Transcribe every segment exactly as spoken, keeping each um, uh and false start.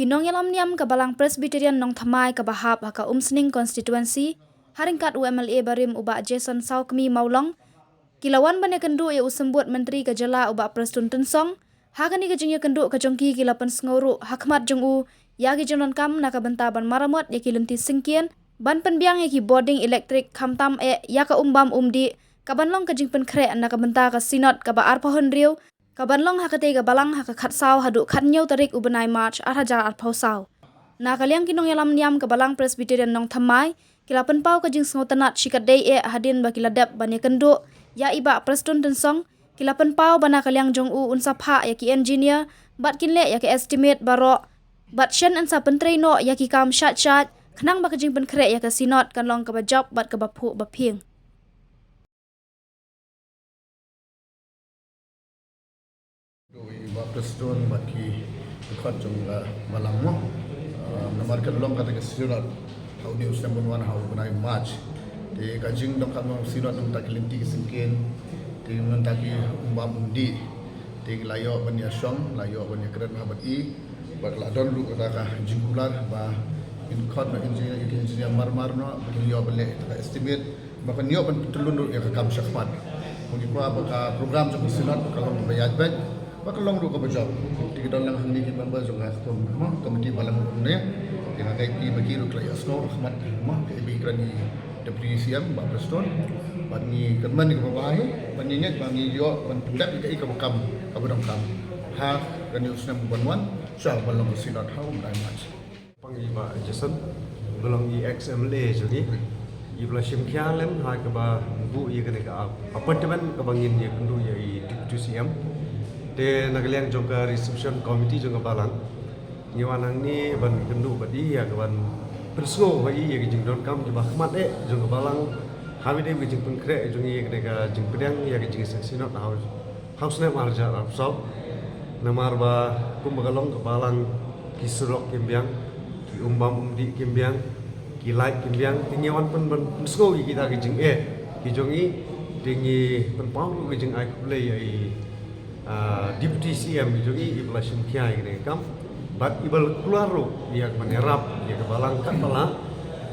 Ki nongïalam niam ka Balang Presbyterian Nongthymmai kaba hap ha ka Umsning Constituency, ha ryngkat u M L A barim u Bah Jason Sawkmie Mawlong, ki la wan ban ïakynduh ïa u Symbud Myntri ka jylla u Bah Prestone Tynsong. Ha kane ka jingïakynduh ka jong ki, ki la pynsngew ruh ha khmat jong u ïa ki jingdonkam na ka bynta ban maramot ïa ki lynti syngkien, ban pynbiang ïa ki bording elektrik, khamtam eh ïa ka um bam um dih, kaban long ka jingpynkhreh na ka bynta ka Synod kaba arphew hynriew, kaban long ha katei ka balang ha ka khatsaw haduh khathynñiew tarik u bnai March ar hajar arphew saw. Na ka liang ki nongïalam niam ka Balang Presbyterian Nongthymmai, ki la pynpaw ka jingsngewtynnat shikatdei eh hadien ba ki la dep ban ïakynduh ïa i Bah Prestone Tynsong. Ki la pynpaw ba na ka liang jong u un sa phah ïa ki engineer bad kin leh ïa ka estimate baroh, bad shen yn sa pyntrei noh ïa ki kam shait shait, khnang ba ka jingpynkhreh ïa ka Synod kan long kaba jop bad kaba phuh ba phieng. Dei i Bah Prestone bad ki dkhot jong ka balang mo. Ah, namar kan long kata ka Synod ha une u snem ban wan ha u bnai March. Te ka jingdonkam jong ka Synod na ka bynta ki lynti ki syngkien, te na ka bynta ki um bam um dih, te la ïoh ban ïashong, la ïoh ban ïakren ha bad i. Bad la don ruh kata ka jingkular ba kin khot na engineer, ïa ki engineer marmar noh ba kin ïoh ban leh kata ka estimate, ba kan ïoh ban pyntyllun ruh ïa ka kam shakhmat. Ba ngi kwah ba ka program jong ka Synod ka long ba ïaid beit, ba ka long ruh kaba jop. Te ki don lang hangne ki member jong ka committee balang ruh hangne. Te nga ngeit ki ba ki ruh ki la ïohsngew ha khmat mo, ka ïa ba i kren i Deputy C M Bah Prestone. Bad ngi kyrmen ïa kaba bha hi, bad ngi ngeit ba ngi ïoh ban pyndep ïa kaei kaba kam, kaba donkam ha kane u snem ban wan, sha ban long ka Synod ha u bnai March. Pang i Bah Jason, ba long i ex M L A jong ngi, i ba la shim khia lem ha kaba buh ïa kane ka appointment kaba ngin ïakynduh ïa i Deputy C M. Te na ka liang jong ka reception committee jong ka balang, ngi wan hangne ban kynduh bad i ïa ka ban pynsngew bad i ïa ka jingdonkam kiba khmat eh jong ka balang, ha kaba ïadei bad ka jingpynkhreh jong i ïa kane ka jingpdiang ïa ka jingïaseng Synod ha u ha u snem ar hajar arphew saw. Namar ba kumba ka long ka balang, ki surok kim biang, ki um bam um dih kim biang, ki light kim biang, te ngi wan pyn ban pynsngew ïa kita ki jingeh ki jong i, te ngi pynpaw ruh ka jingai khublei ïa i, ah, Deputy C M ki jong i, i ba la shim khia ïa kane ka kam. Bad i ba la kular ruh ïa ka ban ïarap ïa ka balang katba lah,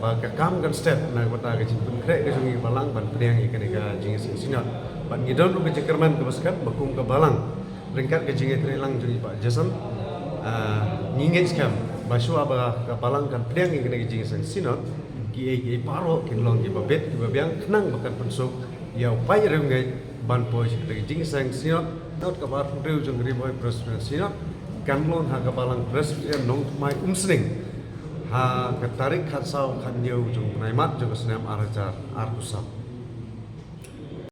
ba ka kam kan step na ka bynta ka jingpynkhreh ka jong i ka balang ban pdiang ïa kane ka jingïaseng Synod. Bad ngi don ruh ka jingkyrmen kaba skhem ba kum ka balang, ryngkat ka jingïatreilang jong i Bah Jason, ah, ngi ngeit skhem ba shuwa ba ka balang kan pdiang ïa kane ka jingïaseng Synod, kiei kiei baroh kin long kiba bit kiba biang, khnang ba kan pynsuk ïa u paid riewngeit ban poi sha ka jingïaseng Synod. Synod kaba arphew hynriew jong ka Ri Bhoi Presbyterian Synod kan long ha ka Balang Presbyterian Nongthymmai Umsning, ha ka tarik khatsaw khathynñiew jong u bnai March jong ka snem ar hajar arphew saw.